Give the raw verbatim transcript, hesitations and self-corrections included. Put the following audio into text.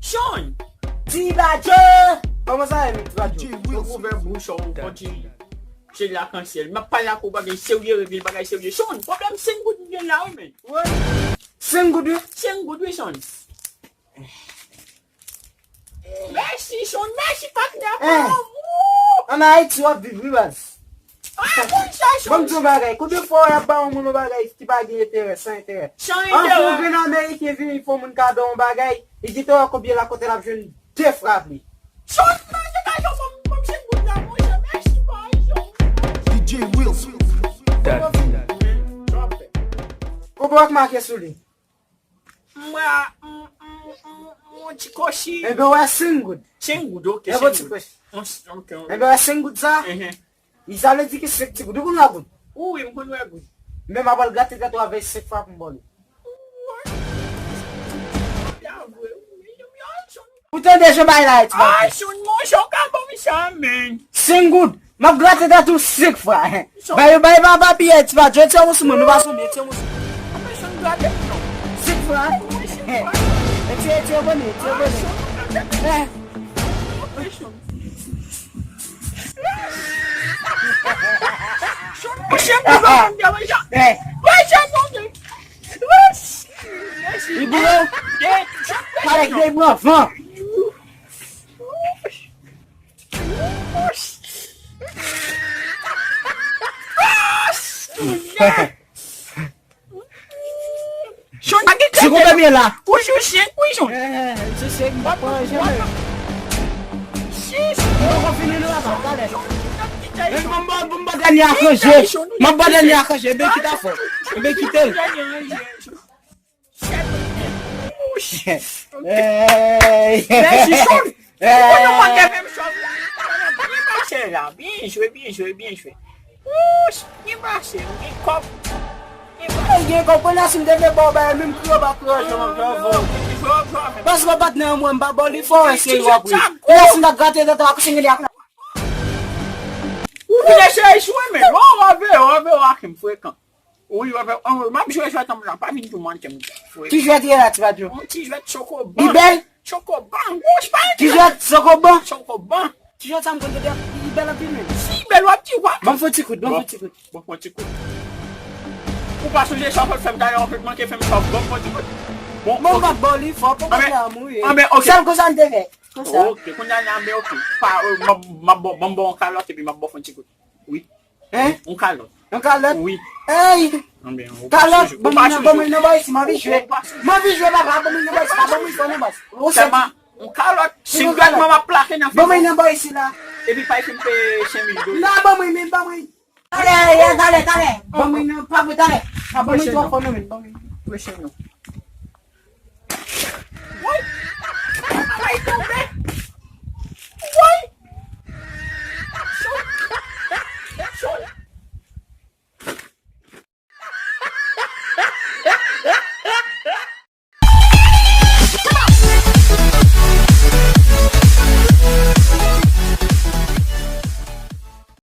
Sean! Ti Badjo! Kòman sa ye, menm Ti Badjo? Ou ouvè bouch ou kontinye. Se lakansyèl. M ap pale ak ou bagay serye, regle bagay serye. Sean, pwoblèm senk goud m gen la, wi, men. Senk goud, wi? Senk goud, wi, Sean. Mèsi, Sean. Mèsi, patnè. Eh. An Ayiti, w ap viv, wi, baz. Ah, konn sa, Ban m Sean. Di yon bagay. Konbyen fwa w ap ba yon moun yon bagay ki pa gen enterè, san enterè? San An fè yon enterè. grenn Ameriken vini fè yon moun kado yon bagay, li di te wè konbyen la kote l ap jwenn de frap li. Sean, manje gason, ban m, ban m senk goud la, monchè. Mèsi, baz, Sean. D J Wilson. Konbyen w ap make sou li? Mwen, m, m, m, m, yon ti kochi. Enben, w wè senk goud. Senk goud, ok, Enben, senk ti goud. kochi. On s-, ok, on- Enben, w wè senk goud sa? Ehe. Li sa vle di ki senk ti goud. Ou konn wè goud? Wi, m konn wè goud. Men m ap al grate tèt ou avèk senk frap m ba w li. Ou tande jan bagay la ye, Ti Badjo? Ay, Sean, monchè, w ka ban m sa, men. Senk goud. M ap grate tèt ou senk fwa. Bay, bay, bay, bay, piyay, Ti Badjo, ti yon moun sou mwen, nou pa sou mwen, ti yon moun sou mwen. Mwen, Sean, grate m non. Senk fwa. Mwen, Sean, grate m. Eti, eti, abone, eti, abone. Sean, grate m. Eh. Mwen, Sean. Sean, mwen, Sean, mwen, Sean, mwen, Sean. Eh. Mwen, Sean, mwen, Sean. Mwen, Sean. Li boule? De, Sean, Pale Sean. de mwen avan. Sean, pa gen Se konbyen m ye la? Ou sou senk, wi, Sean. Eh, se se m pa pran janm. Sis. Nou poko fini nou la, talè. Men m ba, m ba dènye a kanje. M ba dènye a kanje. Ebyen, kite afè. Ebyen, kite l. Hey. Mèsi, Sean. Hey. Ou nou manke menm chòv la. Byen pase la. Byen jwe, byen jwe, byen jwe. Wouch, byen pase. Gen kòb. Byen pase. Hey, gen kòb, kounye a si m te vle ba w bagay, menm kriye w pa kriye, jan, jan, jan. Paske patnè an mwen, m pa ba w li fò, se yo ap ri. Kounye a si m ta grate tèt ou ak senk milya. Ou vin eseye jwe, men. Ou, ou ap veye, ou ap veye, ou ak m frekan. Wi, w ap, an, m ap jwe jwèt an la, pa vin tou manke m. Frè. Ki jwèt ye la, Ti Badjo? Yon ti jwèt Li chokoban. Bèl? Chokoban, wouch, pa Ki jwèt chokoban? Chokoban. Ti jwèt sa m konn tande, li bèl anpil menm. Si bèl w ap di w a. Ban m fè yon ti kout, ban m fè yon ti kout. Bon, pran ti kout. Ou pa sonje sa w fè m talè, w fè manke fè m sa, bon, pran ti kout. Bon, Bon, m ok. pa ba w li fò, pou Ah, mwen men- la mouri. Ah, men, ok. Sèl konsa m te fè. Konsa. Ok, kounye a la, men ok. Pa, euh, m ap, m ap, bon, m ap ba w yon kalòt epi m ap ba w fè yon ti kout. Wi. Hein? Yon kalòt. Yon kalòt? Wi. Hey! Anben, ou pa Kalòt, sonje, ban ou pa mwen nan, ban sonje. Mwen nan, bay isi, m anvi jwe. Ou pa sonje. M anvi jwe, papa, ban mwen nan, bay isi, ban mwen fò nan bas. Ou se Sèlman, yon kalòt, si m gad mwen, m ap plake nan Ban mwen figi. Nan, bay isi la. Epi pa fè m peye senk mil dola. Nan, ban mwen, men, ban mwen. Talè, talè, talè. Ban mwen nan, pa mwen talè. A, ban mwen twò fò nan men, ban mwen. Prese non. Woy! Ay, tonbe,